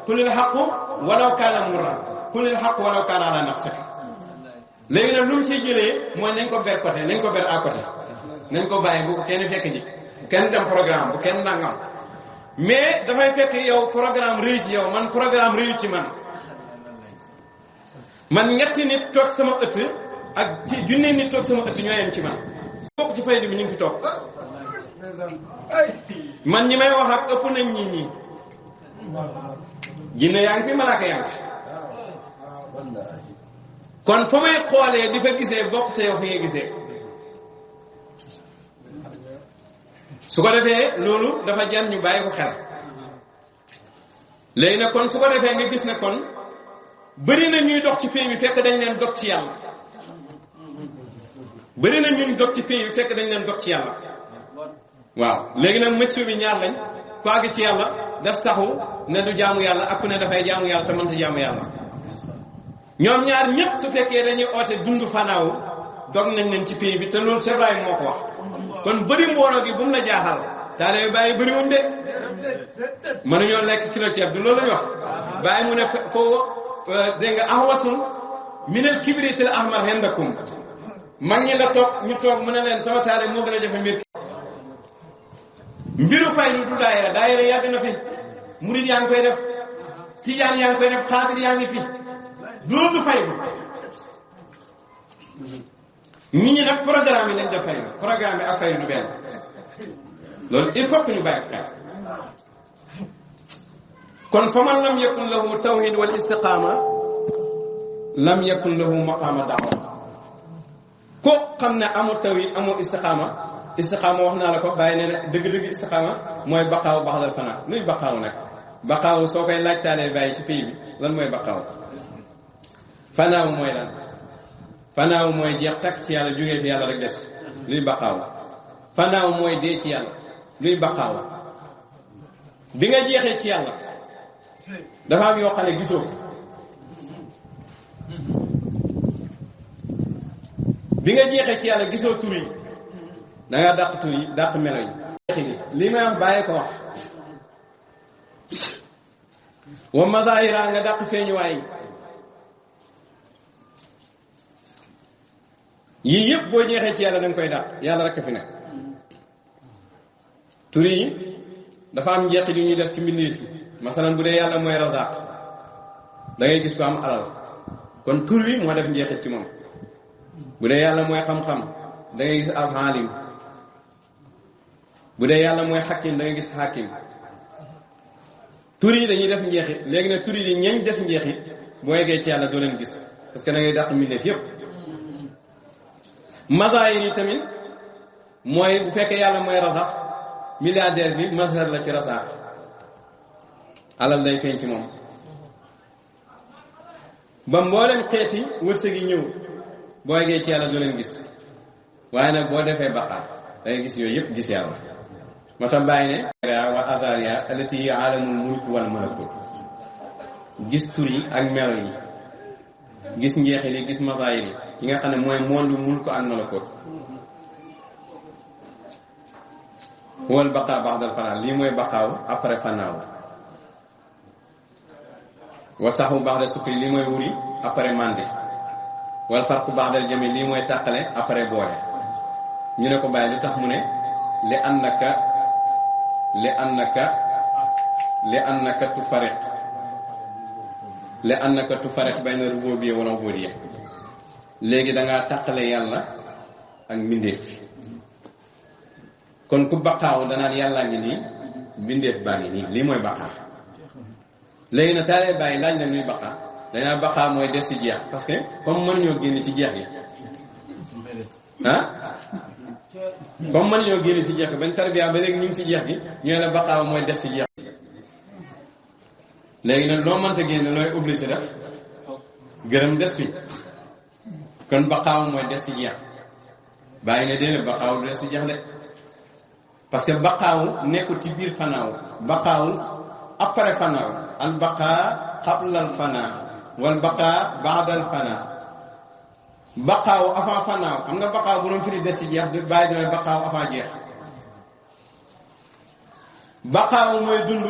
kulil xaqu walaw kaana murra kulil xaqu walaw kaana ala nafsik léegi nag lu mu ciy jëlee mooy nañ ko ber côté nañ ko ber à côté nañ ko bàyyi bu ko kenn fekk ji bu kenn dem programme bu kenn nangam mais dafay fekk yow programme réy ci yow man programme réyu ci man ñetti nit toog sama ëtt ak ci junne nit toog sama ëtt ñoo yem ci man bokk ci fayda bi ñu ngi fi toog man ñi may wax ak ëpp nañ ñi jinne yaa ngi fi malaaka yaa ngi fi kon fa may xoolee di fa gisee bokk te yow fi ngay gisee su ko defee loolu dafa jan ñu bàyyi ko xel léegi nag kon su ko defee nga gis ne kon bëri na ñuy dox ci pays bi fekk dañ leen dog ci yàlla bëri na ñuy dog ci pays bi fekk dañ leen dog ci yàlla waaw léegi nag monsieur bi ñaar lañ ku àgg ci yàlla daf saxu ne du jaamu yàlla ak ku ne dafay jaamu yàlla te mënta jaamu yàlla ñoom ñaar ñëpp su fekkee dañuy oote dund fanaaw dog nañ leen ci pays bi te loolu c'est vrai moo ko wax kon bëri mbooloo gi bu mu la jaaxal taale bàyyi bëri wuñ de mënuñoo lekk kilo ceeb du loolu lañu wax bàyyi mu ne foo dégg nga ahwasun minal kibritil ahmar hendakum mag ñi la toog ñu toog mu ne leen sama taale moo gën a jafe mbiru faylu du daayira yàgg na fi murid yaa ngi koy def tijaan yaa ngi koy def xaadir yaa ngi fi loolu du faylu nit ñi nag programme yi lañ def faylu programme yi ak faylu du benn loolu il faut que ñu bàyyi xel kon fa man lam yakun lahu tawhid wal istiqaama lam yakun lahu maqaama da'wa ko xam ne amul tawhid amul istiqaama wax naa la ko bàyyi ne dëgg-dëgg istiqaama mooy baqaaw baxdal fanaa luy baqaaw nag baqaaw soo koy laajtaalee bàyyi ci pays bi lan mooy baqaaw fanaaw mooy lan fanaaw mooy jeex takk ci yàlla jógee fi yàlla rek des luy baqaaw fanaaw mooy dee ci yàlla luy baqaaw bi nga jeexee ci yàlla dafa am yoo xam ne gisoo bi nga jeexee ci yàlla gisoo tur yi da nga dàq tur yi dàq melo yi li may am bàyyi ko wax wa mazahira nga dàq feeñuwaay yii yëpp boo jeexee ci yàlla da nga koy dàq yàlla rek a fi nekk tur yi dafa am njeexit yu ñuy def ci mbindeef yi masalan bu dee yàlla mooy razaq da ngay gis ko am alal kon tur wi moo def njeexit ci moom bu dee yàlla mooy xam-xam da ngay gis ab alim bu dee yàlla mooy xakim da ngay gis xakim tur yi dañuy def njeexit léegi nag tur yi ñeñ def njeexit boo yeggee ci yàlla doo leen gis parce que da ngay dàq mbindeef yépp mazahir yi tamit mooy bu fekkee yàlla mooy razaq milliardaire bi mazhar la ci razaq alal day feeñ ci moom ba mboolem xeeti wërsëg yi ñëw boo yeggee ci yàlla doo leen gis waaye nag boo defee baqaar da ngay gis yooyu yëpp gis yàlla moo tax bàyyi ne wa azariya allati hiya alamul mulk wal malakut gis tur yi ak melo yi gis njeexil yi gis mazahir yi nga xam ne mooy monde mulk ak malakut wal baqa ba'dal fanaa lii mooy baqaaw après fanaaw wasaxu ba'da sukri lii mooy wuri après mandi wal farqu ba'dal jami lii mooy tàqale après boole ñu ne ko bàyyi li tax mu ne li annaka tufariq bayna rububiyya wal ubudiyya léegi dangaa tàqale yàlla ak mbindeef kon ku baqaaw danaan yàllaa ngi nii mbindeef baa ngi nii lii mooy baqaa léegi nag taalee bàyyi laaj la ñuy baqaa danaa baqaa mooy des ci jeex parce que comme mënuñoo génn ci jeex gi comme mënuñoo génn ci jeex gi bañ tarbiya ba léegi ñu ngi ci jeex gi ñooy la baqaaw mooy des ci jeex léegi nag loo mënta génn looy obligé def gërëm des fi kon baqaaw mooy des ci jeex bàyyi ne déedéet baqaaw du des ci jeex de parce que baqaaw nekkul ci biir fanaaw baqaaw après fanaaw al baqaa qabla al fanaa wal baqaa ba'da al fanaa baqaaw avant fanaaw xam nga baqaaw bu doon firi des ci jeex bàyyi dina baqaaw avant jeex baqaaw mooy dund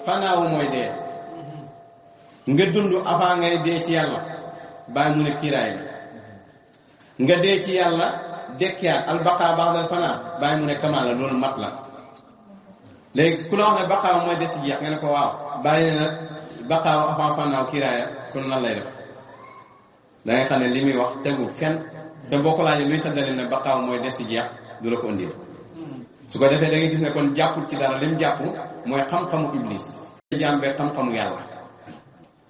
fanaaw mooy dee nga dund avant ngay dee ci yàlla bàyyi mu ne kiiraay la nga dee ci yàlla dekkiyaat al baqaa ba'dal fanaa bàyyi mu ne kamaa la loolu mat la léegi ku la wax ne baqaaw mooy des ci jeex nga ne ko waaw bàyyi ne nag baqaaw avant fanaaw kiiraaya kon lan lay def da ngay xam ne li muy wax tegu fenn te boo ko laajee luy sa dalil ne baqaaw mooy des ci jeex du la ko indil su ko defee da ngay gis ne kon jàppul ci dara lim jàpp mooy xam-xamu iblis jàmbee xam-xamu yàlla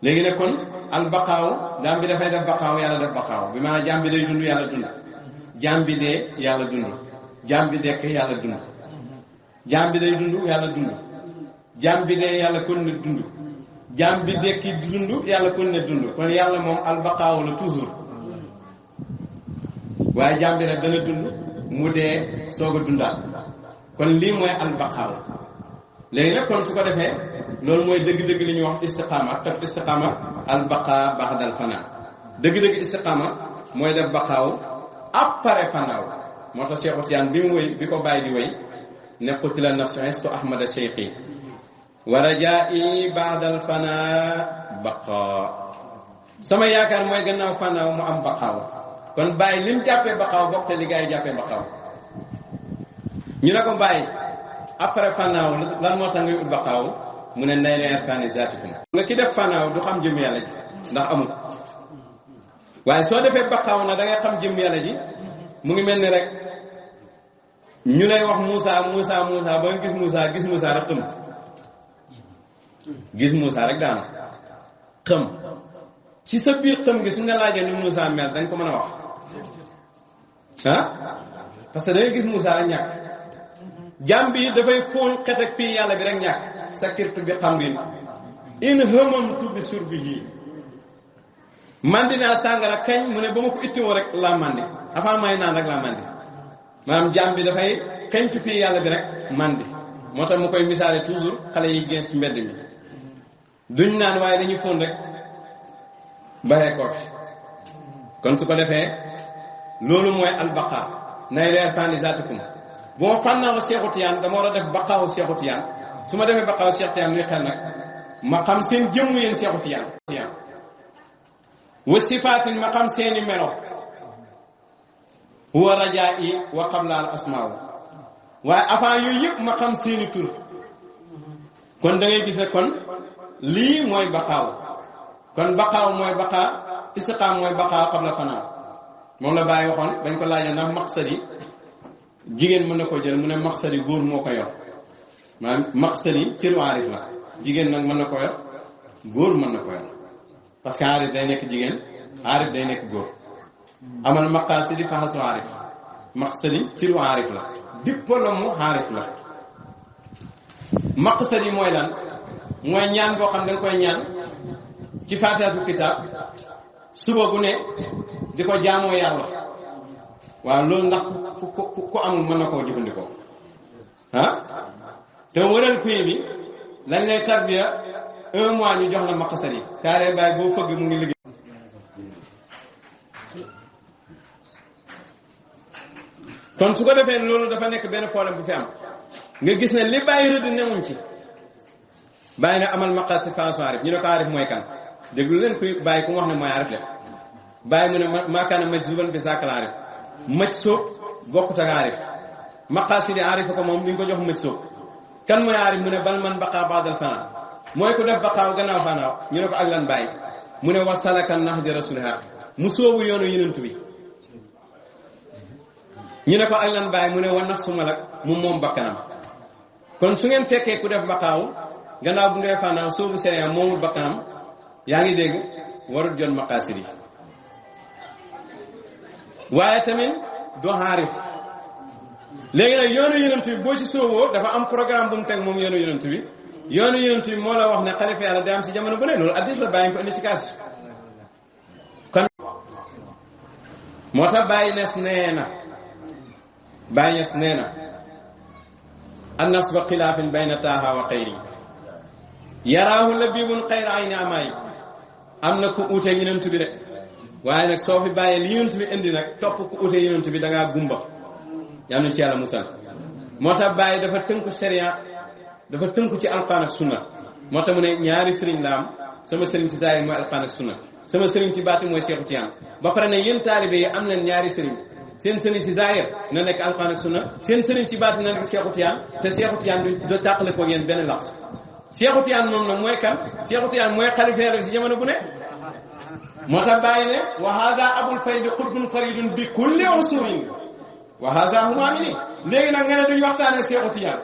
léegi nag kon al baqaaw jaam bi dafay def baqaaw yàlla def baqaaw bi maanaam jaam bi day dund yàlla dund jaam bi dee yàlla dund jaam bi dekk yàlla dund jaam bi day dund yàlla dund jaam bi dee yàlla kon ne dund jaam bi dekki dund yàlla kon ne dund kon yàlla moom al baqaaw la toujours waaye jaam bi nag dana dund mu dee soog a dundaat kon lii mooy al baqaaw léegi nag kon su ko defee loolu mooy dëgg-dëgg li ñuy wax istiqaama kat istiqaama al baqaa ba'dal fanaa dëgg-dëgg istiqaama mooy def baqaaw après fanaaw moo tax Cheikh Tidiane bi mu wéy bi ko bàyyi di wéy ne qutila nafsu istu ahmada cheikhi wa rajaa'i ba'dal fanaa baqaa sama yaakaar mooy gannaaw fanaaw mu am baqaaw kon bàyyi lim jàppee baqaaw bokk te li gaa yi jàppee baqaaw ñu ne ko bàyyi après fanaaw lan moo tax ngay ut baqaaw mu ne nay leen irfaani zaatikum nga ki def fanaaw du xam jëm yàlla ji ndax amul waaye soo defee baqaaw na da ngay xam jëm yàlla ji mu ngi mel ni rek ñu lay wax Moussa ba nga gis Moussa rek xëm gis Moussa rek daana xëm ci sa biir xëm gi su nga laajee ni Moussa mel dañ ko mën a wax ah parce que da ngay gis Moussa rek ñàkk jàmm bi dafay fóon xet ak pii yàlla bi rek ñàkk sakirtu bi xamrin in hamamtu bi surbihi mandi naa sàngara kañ mu ne ba ma ko ittiwoo rek laa mandi avant may naan rek laa mandi maanaam jàmm bi dafay kañtu pii yàlla bi rek mandi moo tax mu koy misaale toujours xale yi génn ci mbedd mi duñ naan waaye dañuy fóon rek baxee ko fi kon su ko defee loolu mooy albaqa nay leer fani zaatikum bu ma fànnaaw Seexu Tijaan dama war a def baqaawu Seexu Tijaan su ma defee baqaawu Seexu Tijaan luy xel nag ma xam seen jëmm yéen Seexu Tijaan wa sifaatin ma xam seeni melo huwa rajaa'i wa qabla al asmaa waaye avant yooyu yëpp ma xam seeni tur kon da ngay gis ne kon lii mooy baqaaw kon baqaaw mooy baqaa istiqaam mooy baqaaw qabla fanaa moom la bàyyi waxoon dañ ko laajee ndax maqsadi jigéen mën na ko jël mu ne maqsadi góor moo ko yor maanaam maqsadi cëru aarif la jigéen nag mën na ko yor góor mën na ko yor parce que aarif day nekk jigéen aarif day nekk góor amal maqasidi faxasu aarif maqsadi cëru aarif la diplôme mu aarif la maqsadi mooy lan mooy ñaan boo xam da nga koy ñaan ci faatihatul kitaab suba bu ne di ko jaamoo yàlla waaw loolu ndax ku amul mën na koo jëfandikoo ah te waral kuy bi lañ lay tarbiya 1 mois ñu jox la maqsadi taaree bàyyi boo fëgg mu ngi liggéey kon su ko defee loolu dafa nekk benn problème bu fi am nga gis ne li bàyyi rëdd newuñ ci bàyyi ne amal maqasid façon aarif ñu ne ko aarif mooy kan déglu leen kuy bàyyi ku mu wax ne mooy aarif de bàyyi mu ne maakaana maj zuban bi sàkkal aarif maj soob bokkut ak aarif maqasid yi aarif ko moom duñ ko jox maj soob kan mooy aarif mu ne bal man baqaa baadal fanaa mooy ku def baqaaw gannaaw fanaaw ñu ne ko ak lan bàyyi mu ne wasalakan nahja rasuliha mu soobu yoonu yonent bi ñu ne ko ak lan bàyyi mu ne wa nafsu malak mu moom bakkanam kon su ngeen fekkee ku def baqaaw gannaaw bu ndee fanaaw soobu sariya moomul bakkanam yaa ngi dégg warut jot maqasid yi waaye tamit doo xaarif léegi nag yoonu yonent bi boo ci sooboo dafa am programme bu mu teg moom yoonu yonent bi yoonu yonent bi moo la wax ne xalifa yàlla day am si jamono bu ne loolu addis la bàyyi ko indi ci kaas kon moo tax Baye Niass nee na annas ba xilaafin bayna taaha wa xayri yaraahu labibun xayra ayni amaay am na ku uute yonent bi de waaye nag soo fi bàyyee li yonent bi indi nag topp ku uute yonent bi da ngaa gumba yal na ci yàlla musal moo tax bàyyi dafa tënku sharia dafa tënku ci alquran ak sunna moo tax mu ne ñaari sëriñ la am sama sëriñ ci zaahir mooy alquran ak sunna sama sëriñ ci baati mooy Seexu Tijaan ba pare ne yéen taalibe yi am nañ ñaari sëriñ seen sëriñ ci zaahir na nekk alquran ak sunna seen sëriñ ci baati na nekk Seexu Tijaan te Seexu Tijaan du tàqale ko yéen benn lax Seexu Tijaan moom nag mooy kan Seexu Tijaan mooy xalifa ci jamono bu ne moo tax bàyyi ne wa hada abul faydi qutbun faridun bi kulli usurin wa hada huma amini léegi nag nga ne duñ waxtaanee Seexu Tijaan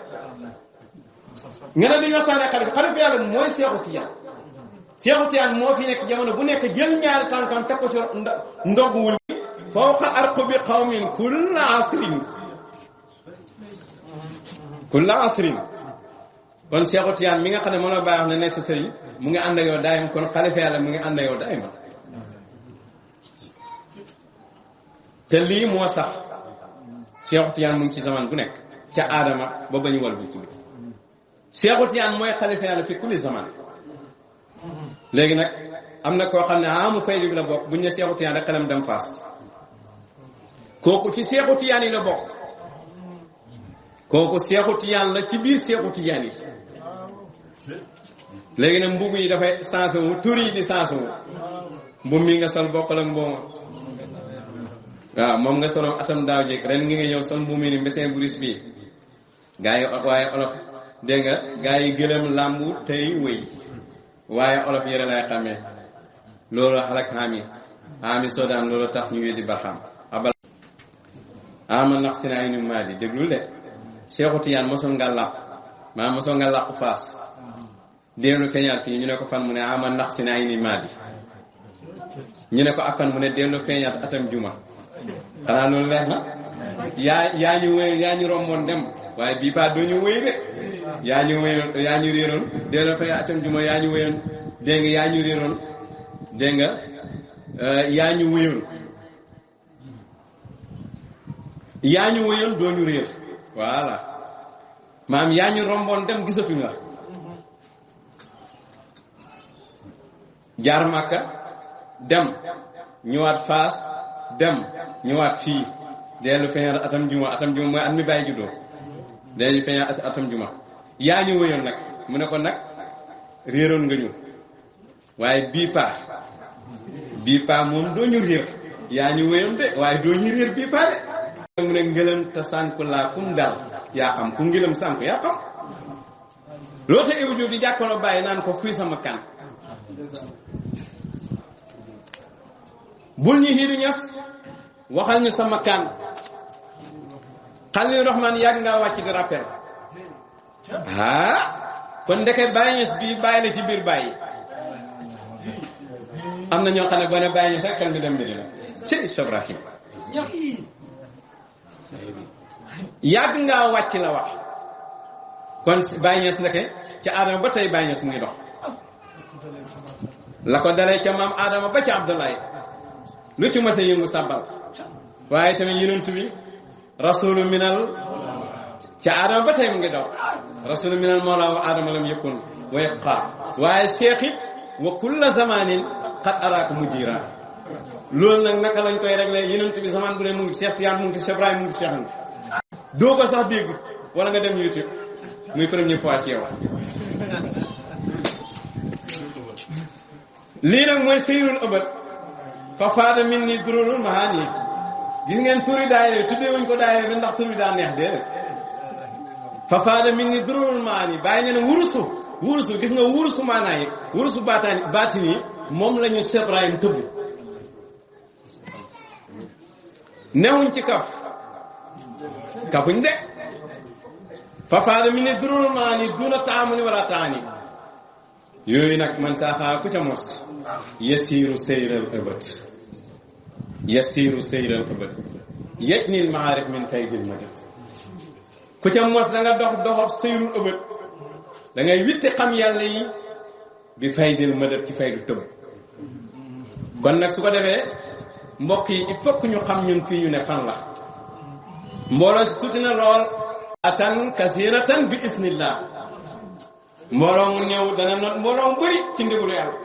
nga ne duñ waxtaanee xalifa yàlla mooy Seexu Tijaan Seexu Tijaan moo fi nekk jamono bu nekk jël ñaari tànkam teg ko ci ndoguwul fawqa arqubi qawmin kulla asrin kon Seexu Tijaan mi nga xam ne mën a baax ne nekk sa sëriñ mu ngi ànd ak yow daayim kon xalifa yàlla mu ngi ànd ak yow daayima te lii moo sax Seexu Tijaan mu ngi ci zaman bu nekk ca aadama ba bañu wal bu tudd Seexu Tijaan mooy xalifa yàlla fi kulli zaman léegi nag am na koo xam ne amu fayda bi la bokk buñ ne Seexu Tijaan rek xelam dem faas kooku ci Seexu Tijaan yi la bokk kooku Seexu Tijaan la ci biir Seexu Tijaan yi léegi nag mbubb yi dafay sensé wu tur yi di sensé wu mbubb mi nga sol bokkal ak mbooma waaw moom nga soloon atam daaw jéeg ren ngi nga ñëw sol mbubb mi ni mbesin buris bii gaa yi waaye olof dégg nga gaa yi gëlëm làmbu tey wëy waaye olof yëre lay xamee loolu xalak xaami soo daan loolu tax ñu weddi barxam abal ama nax sina ay nu maa di déglul de Seexu Tijaan mosoon nga làqu maa mosoon nga làqu faas dellu feeñaat fii ñu ne ko fan mu ne ama nax sina ay ni maa di ñu ne ko ak fan mu ne dellu feeñaat atam juma xanaa loolu leer na yaa ñu wéy yaa ñu romboon dem waaye bii paa doo ñu wéy de yaa ñu réeroon dellu feeñaat atam juma yaa ñu wéyoon dégg nga yaa ñu réeroon dégg nga yaa ñu wéyoon doo ñu réer voilà maam yaa ñu romboon dem gisatuñ la jaar Màkka dem ñëwaat Faas dem ñëwaat fii dellu feeñaat atam juma mooy at mi bàyyi juddoo dellu feeñaat atam juma yaa ñu wéyoon nag mu ne ko nag réeroon nga ñu waaye bii paa moom doo ñu réer yaa ñu wéyoon de waaye doo ñu réer bii paa de mu ne ngëlëm te sànku laa kum dal yaa xam ku ngëlëm sànku yaa xam loo tax Ibou Diouf di jàkkoonoo bàyyi naan ko fuy sama kan bul ñu xiidu ñas waxal ñu sama kan Xaliil Rahmaan yàgg ngaa wàcc di rappel kon ndeke Baay Ñas bii bàyyi na ci biir bàyyi am na ñoo xam ne boo ne Baay Ñas rek kan nga dem Medina ci Ibrahim yàgg ngaa wàcc la wax kon Baay Ñas ndeke ca Adama ba tey Baay Ñas mu ngi dox la ko dalee ca maam Adama ba ca Abdoulaye lu ci mës a yëngu sàbbal waaye tamit yonent bi rasulu minal ca Adama ba tey mu ngi daw rasulu minal mawla wa Adama lam yëkkun wa yabqa waaye cheikh it wa kulla zamanin qad araaka mujira loolu nag naka lañ koy réglé yonent bi zaman bu ne mu ngi Cheikh Tijaan mu ngi Cheikh Ibrahim mu ngi Cheikh ngi doo ko sax dégg wala nga dem YouTube muy première fois ci yow lii nag mooy seyrul ëbët fa faada min ni dururul mahaani gis ngeen turi daayira tuddee wuñ ko daayira bi ndax tur bi daa neex déedéet fa faada min ni dururul mahaani bàyyi ngeen wurusu gis nga wurusu maanaa yi wurusu baatin yi moom la ñu Cheikh Ibrahim tëbb newuñ ci kafuñ de fa faada min ni dururul mahaani duna taamuni wala taani yooyu nag man saaxaa ku ca mos yasiiru seyral ëbët yej nil maarif min faydil madad ku ca mos da nga doxob seyrul ëbët da ngay witti xam yàlla yi bi faydil madad ci faydu tëb kon nag su ko defee mbokk yi il faut que ñu xam ñun fii ñu ne fan la mbooloo si tuuti na lool atan kasiratan bi isnillah mbooloo mu néew dana not mbooloo mu bëri ci ndigalu yàlla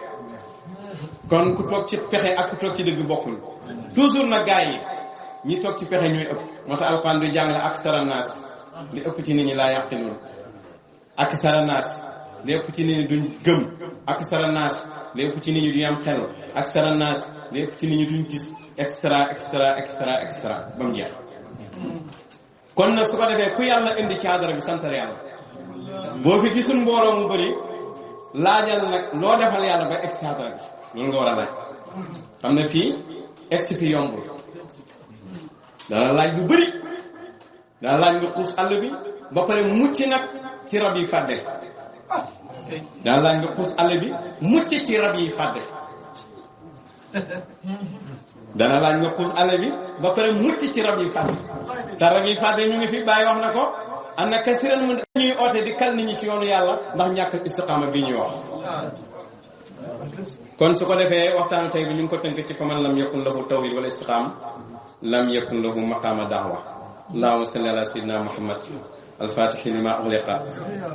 kon ku toog ci pexe ak ku toog ci dëgg bokkul toujours nag gaa yi ñi toog ci pexe ñooy ëpp moo tax alxuraan du jàngale ak saranaas li ëpp ci nit ñi laa yaqiluun ak saranaas li ëpp ci nit ñi duñ gëm ak saranaas li ëpp ci nit ñi duñ am xel ak saranaas li ëpp ci nit ñi duñ gis extra ba mu jeex kon nag su ko defee ku yàlla indi ci hadara bi santal yàlla boo fi gisul mbooloo mu bëri laajal nag loo defal yàlla ba egsi hadara bi loolu nga war a laaj xam ne fii egsi fi yombul dana laaj lu bëri dana laaj nga xuus àll bi ba pare mucc nag ci rab yi fàdde dana laaj nga puus àll bi mucc ci rab yi fàdde dana laaj nga puus àll bi ba pare mucc ci rab yi fàdde te rab yi fàdde ñu ngi fi bàyyi wax na ko am na kasiran mu ñuy oote di kal nit ñi ci yoonu yàlla ndax ñàkk istiqaama bi ñuy wax kon su ko defee waxtaanu tey bi ñu ngi ko tënk ci faman lam yakun lahu tawhid wala istiqaam lam yakun lahu maqaama da'wa allahumma salli ala sayyidina muhammad الفاتح لما أغلق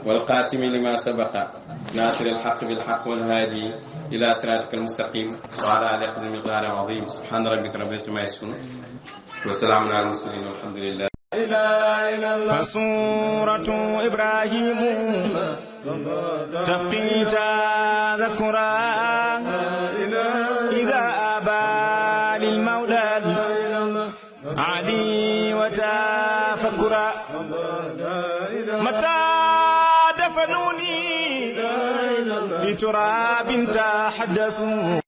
والقاتم لما سبق ناصر الحق بالحق والهادي إلى صراطك المستقيم وعلى آله قدر المقدار العظيم سبحان ربك رب العزة عما يصفون وسلام على المرسلين والحمد لله. فسورة إبراهيم تبقي تذكرا إذا أبى للمولى علي وتفكرا متى دفنوني بتراب تحدثوا